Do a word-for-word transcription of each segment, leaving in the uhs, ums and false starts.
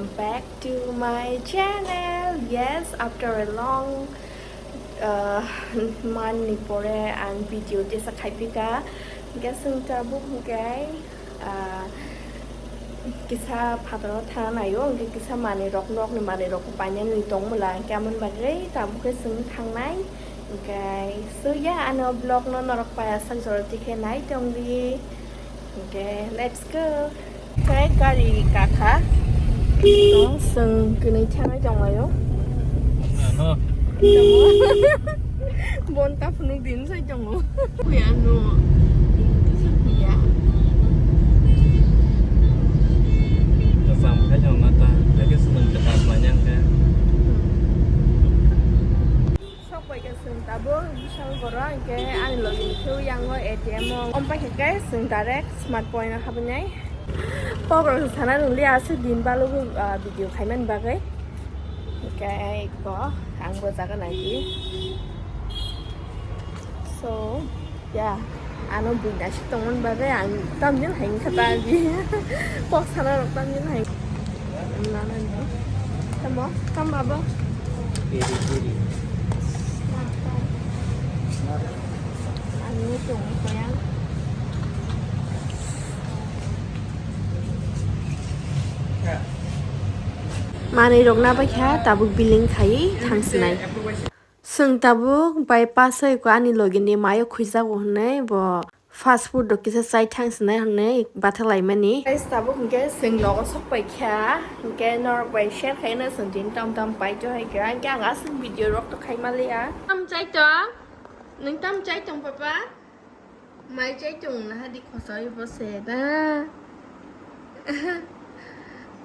Back to my channel. Yes, after a long, uh, month ni pore ang video tesa khaipika. Hingke chwng tabuk hingke, uh, kisa phataro thana naio, hingke kisa manwi rok, nokni manwi rok painani tongmwla, hingke amoni bagwi tabuk khe chwng thangnai. Hingke, so yeah, ano vlog no norok paya sak jora tikhe nai tongdi. Hingke, let's go. Khe gari kakha. Tong, chwng kwnwi thangnai tonglaio. Ano. Bon ta phunuk din sai tongo. Kuya no. Kuya. Kasam khai jong na ta. Lagi seneng ke ta banyak ke. Sok bai ke chwng tabuk bwsal borok, hingke ani logi ni khe yango A T M o. Om pai khe ke chwng direct smart point o habinai. Pok rok sana rwngli aswk din balugo, ah, video khaimani bagwi. Hingke ko ang bo jaga nai di. So, ya, ano buina si tongmani bagwi ang tamjin hai wngkha ta di. Kok sana rok tamjin hai. Nana ni. Tamo, tam babo. Piri, piri. Ang ni tong ko yang. Manwi rok na bai kha tabuk billing khai thang sinai. Chwng tabuk bai pasai ko ani logi ni mayo khwijago hwnwi bo fast food rok kisa chai thang sinai hwnwi bathak lai mani. Guys, tabuk hwnkhe chwng nogo sok pai kha, hwnkhe norok bai share khai no chwng tini tam tam pai to hai kha, hwnkhe ang aswk video rok to khai ma liya. Tam chai tong? Nwng tam chai tong, papa? Mai chai tong na hadi khosoi bo se da.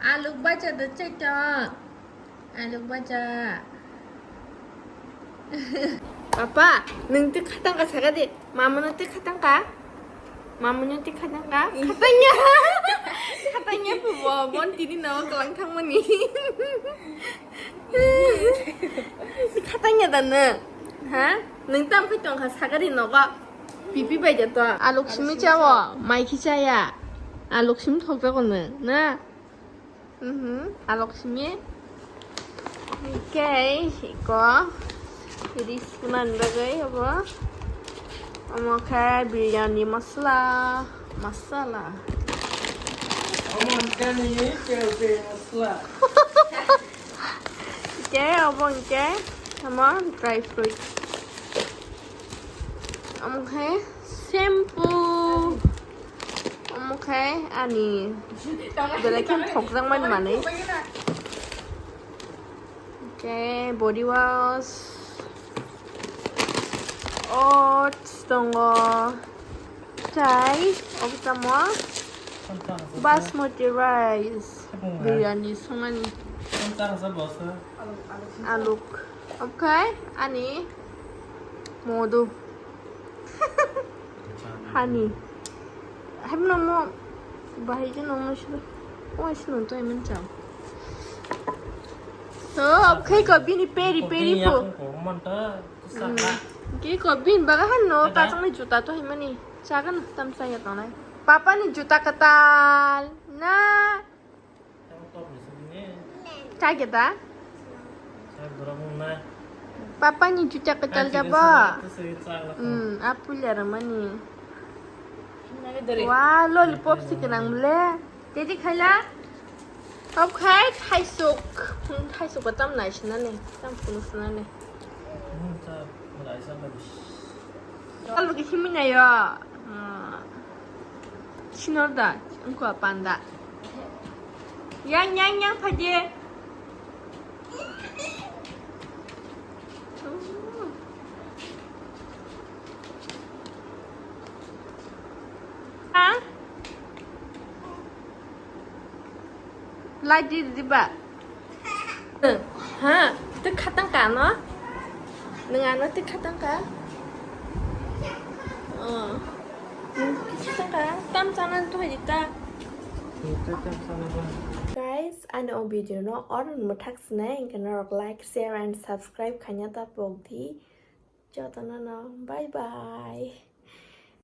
Aluk bacha da chai tong. Aluk bacha. Papa, nwng twi khatang ka saka di. Mama no twi khatang ka? Mama no twi khatang ka? Khatang ya. Khatang ya phu bo. Bon tini no kalang thang mani. Khatang ya da nwng. Ha? Nwng tam khai tong kha saka di nogo. Pipi bai da to. Aluk simi chawo, mai khi chaya. Aluk simi thok jago nwng, na? Mhm, alok simi. Hingke iko ri sunan bagwi obo. Omo khe biryani masala, masala. Omo hingke ni tel tel masala. Hingke obo hingke omo dry fruit. Omo khe shampoo. Omo khe ani belai khe thokjakmani manwi. Khe body wash, oats tongo, tei obo tamo basmati rice, biryani songmani. Aluk. Omo khe ani modu. Hani. Haibno mo bahai khe nongma silo. Omo sino to emin chao. To, omo khe ko bini peri peri pho. Khe ko bin baga han no ta chang juta to himani. Chagan tam saya tonai. Papa ni juta katal. Na. Kage da? Papa ni juta katal jabo. Hmm, apple ya ramani. Wah, lollipop si kenang le. Jadi khaila. Kau khai thaisuk. Hmm, thaisuk ba tam nai sinani. Tam phunu sinani. Albo khe himwi naio. Sinor da, wngkha panda. Yang, yang, yang, phaidi. Ha? Light di, di ba? Ha, twi khatang ka no? Nwng ano twi khatang ka? Oh. Nwng twi khatang ka? Tam chana to hai ta. Guys, ani o video no oro mwthak sinai, hingke norok like, share and subscribe khaina ta pok di. Jotono no, bye bye.